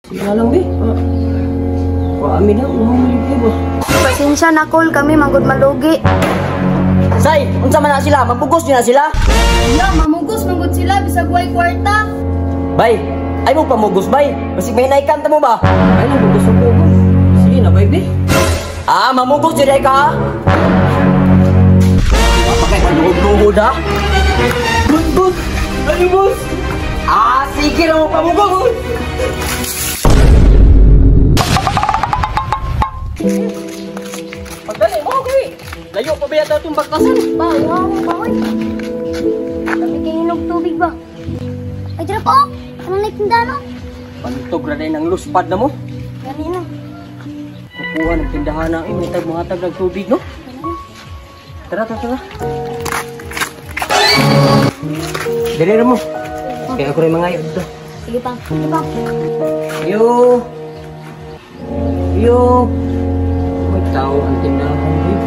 Sige na lang, be. Wa amin na, umamalik kayo ba? Pasensya na, Kol, kami manggod malugi. Say, unsa man na sila? Mapugos na sila? Ya, mamugos manggod sila bisag way kwarta. Bay, ay mo pamugos, bay. Basig may naikan ta mo ba? Ay lang, gusto ko. Sige na, bay, be. Ah, mamugos jud ay ka ha? Mapakay maluhod-luhod ha? Boss, boss! Ano, boss? Ah, sige na mo pamugos. Pagdali mo, okay. Layo pa ba yata itong bagtasan? Ba, wow, ba, oy. Sabi kayo hinog tubig ba? Ay, dira po! Ano na itinda, no? Pantog ra din ang luspad na mo. Gani na. Kukuha ng tindahan na may tag ng tubig, no? Tara, tara, tara. Dali na mo. Kaya ako rin mga yun dito. Sige pa, sige pa. Yo! Yo! May tao ang tindahan, eh.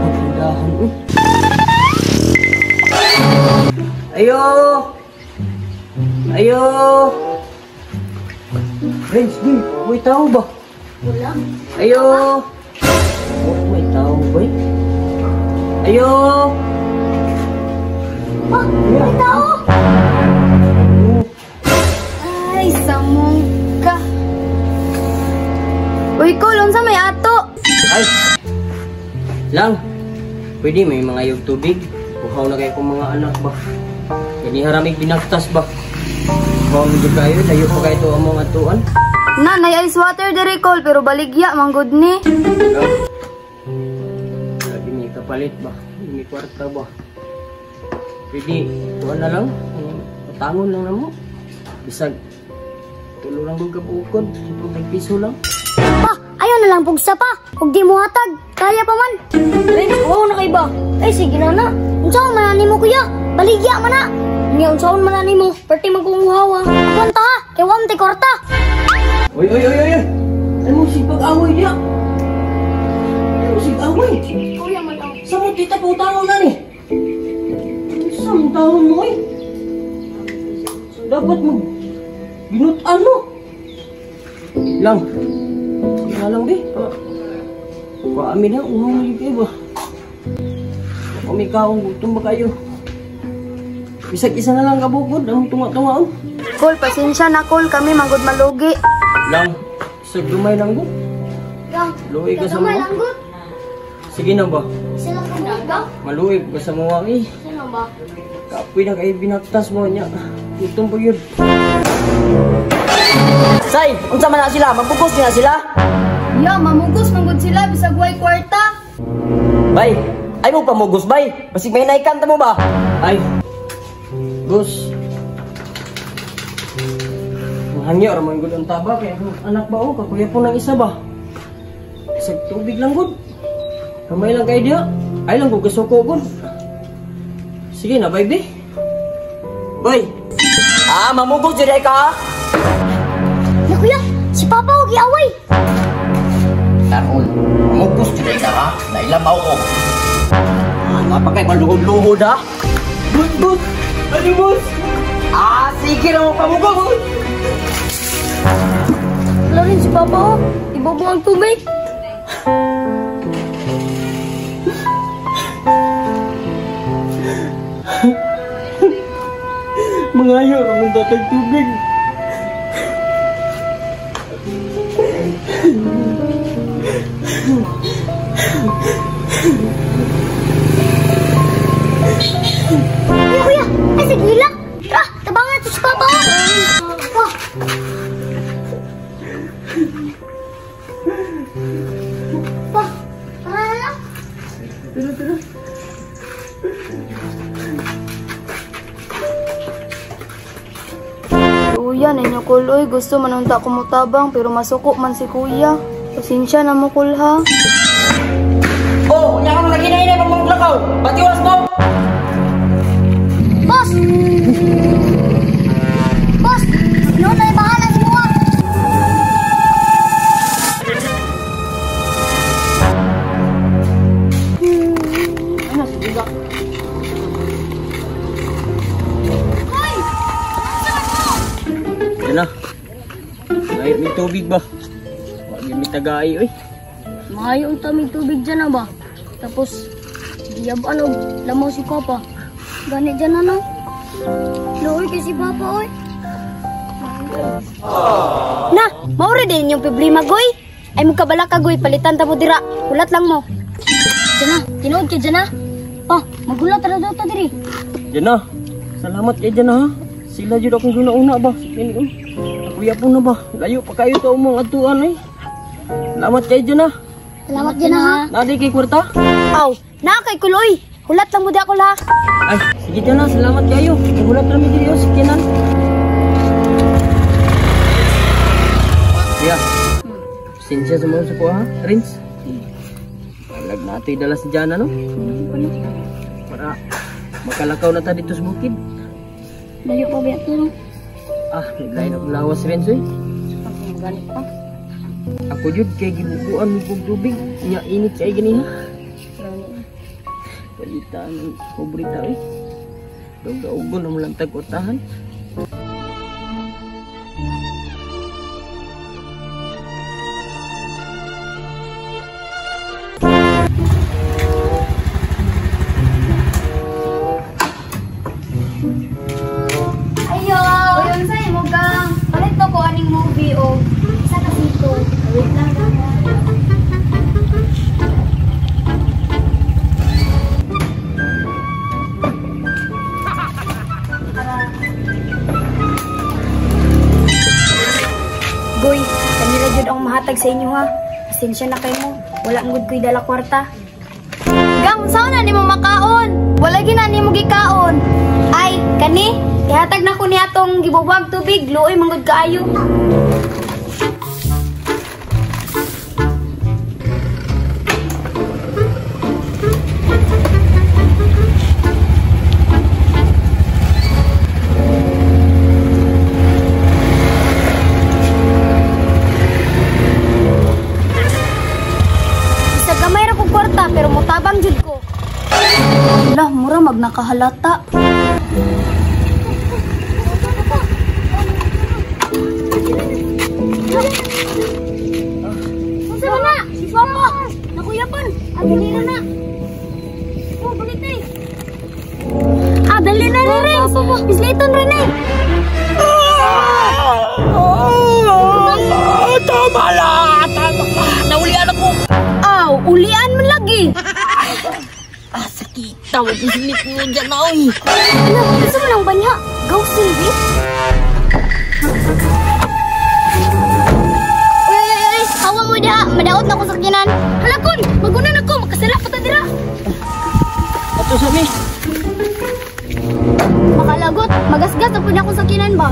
Ang tindahan, eh. Ayo! Ayo! Friends, di, may tao ba? Wala. Ayo! Oh, may tao ba eh? Ayo! Pa, may tao! Oh, Ay, samong ka. Uy, Kol, unsa may ato? Ay! Lang! Pwede may mga yung tubig. Uhaw na kayo kong mga anak ba? Kani haramig binagtas ba? Uhaw medyo kayo, layo pa kayo ito ang mga atuan. Na, nay ice water diri, Kol, pero baligya manggod ni. Lang. Sabi may kapalit ba? May kwarta ba? Pwede, kuha na lang. Patangon lang na mo. Bisag, tulo lang kong kabukod. 50 piso lang. Pa, ayaw na lang pugsa pa. Huwag di mo hatag. Kaya pa man. Ay, wow na kay ba? Ay, sige na na. Unsaon man ni mo, kuya? Baligya man na. Nya, unsaon man ni mo? Parte magkunguhawa. Kwanta ha? Kay wam ti kwarta. Uy, uy, uy, uy! Ano mo sipag-away niya? Ano mo sipag-away? Kuya man ang. Sa mo tita po tanong na ni? Sa mo taon mo eh? Dapat mag ginutan mo. Lang. Sige na lang, be. Wa amin na, umamalik kayo ba? Kung ikaw, gutom ba kayo? Bisag isa na lang kabukod, ang tunga-tungaon. Kol, pasensya na, Kol, kami manggod malugi. Lang, isag lumay lang go. Lang. Luoy ka sa Gamay mga. lang gud. Sige na ba? Isa lang ka ba? Maluoy ka sa mga eh. Isa lang ba? Kapoy na kayo binagtas mo niya. Gutom pa yun. Say, unsa man na sila? Mapugos na sila? Ya, mamugos manggod sila bisag way kwarta. Bay, ay mo pamugos, bay. Basig may naikan ta mo ba? Ay, boss. Hangyo, ramon gud ang taba. Kaya akong anak ba o? Kakuya po ng isa ba? Isag tubig lang gud. Kamay lang kayo diya. Ay lang gud kasuko gud. Sige na, baby. Bay. Ah, mamugos jud ay ka ha? Na kuya, si Papa og giaway. Karon, mamugos jud ay ka ha? Nailamaw ko. Ah, mapakay maluhod-luhod ha? Boss, boss! Ano, boss? Ah, sige na mo pamugos. Wala rin si Papa oh. Ibobo ang tubig. Mangayo, ramon datag tubig. Ay, kuya, ay sige lang. Tara, tabangan natin si Papa oh. Wah. Pa, tara na lang. Tara, tara. Kuya, ninyo Kol, oy, gusto man unta kumutabang pero masuko man si kuya. Pasensya na mo, Kol, ha? Oh, unya ka lagi na inay pamumuglakaw. Batiwas mo. Boss! Boss! Noon ay bahala si Buwa. Ano, sige ka. Hoy! Yan na. Ngayon may tubig. tubig ba? Wa gyud mi tagay oy. Maayo ang tamig tubig dyan na ba? Tapos, giyaban og lamaw si Papa. Gani dyan na no? Luoy kay si Papa oy. Na, maura din yung problema goy. Ay magkabala ka goy, palitan ta mo dira. Hulat lang mo. Jana, tinuod kay Jana. Pa, magulat ra daw ta diri. Jana, salamat kay Jana ha. Sila jud akong guna-una ba? Kini oy. Kuya po na ba? Layo pa kayo to mong atuan eh. Salamat kay Jana. Salamat Jana ha. Nadi kay kwarta? Aw, na kay kuloy. Hulat lang mo di ako la. Ay, sige Jana, salamat kayo. Hulat ra mi diri oh, sikinan. Kuya, pasensya sa mga sa kuha ha, Rins. Palag na ito'y dala si Jana, no? Para makalakaw na ta dito sa bukid. Layo pa ba ito no? Ah, naglain akong lawas, Rins, eh. Ganit pa. Ako jud kay gibubuan mo kog tubig. Nya init kay ganina. Palitan ng pobrita, eh. Daw-daugon na mo lang tag-utahan. Ayo. Uy, unsa imo gang? Palit to ko aning movie o isa ka sito. Wait lang. Goy, kanila jud ang mahatag sa inyo ha. Pasensya na kayo mo. Wala ang gud ko'y dala kwarta. Gang, unsaon na nimo makaon? Wala gyud na nimo gikaon. Ay, kani, ihatag na ko niya tong gibubuag tubig, luoy manggod kaayo. Sa gamay ra kog kwarta pero motabang jud ko. Lah, mura mag nakahalata. Unsa man na? Si Papa. Nakuyapan. Ah, dali na na. Oh, balit eh. Ah, dali na ni Rins. Isliton rin eh. Tama la! Tama ka! Naulian ako! Aw, ulian man lagi. Ah, sakit! Tawag islit mo dyan na, oy! Ano, gusto mo ng banya? Go, Silvi. Uy, uy, uy, uy, hawa mo diha. Madaot na ko sa kinan. Halakon, maguna na ko. Makasala pa ta dira. Ato sa mi. Makalagot, magasgas na po niya akong sakinan ba?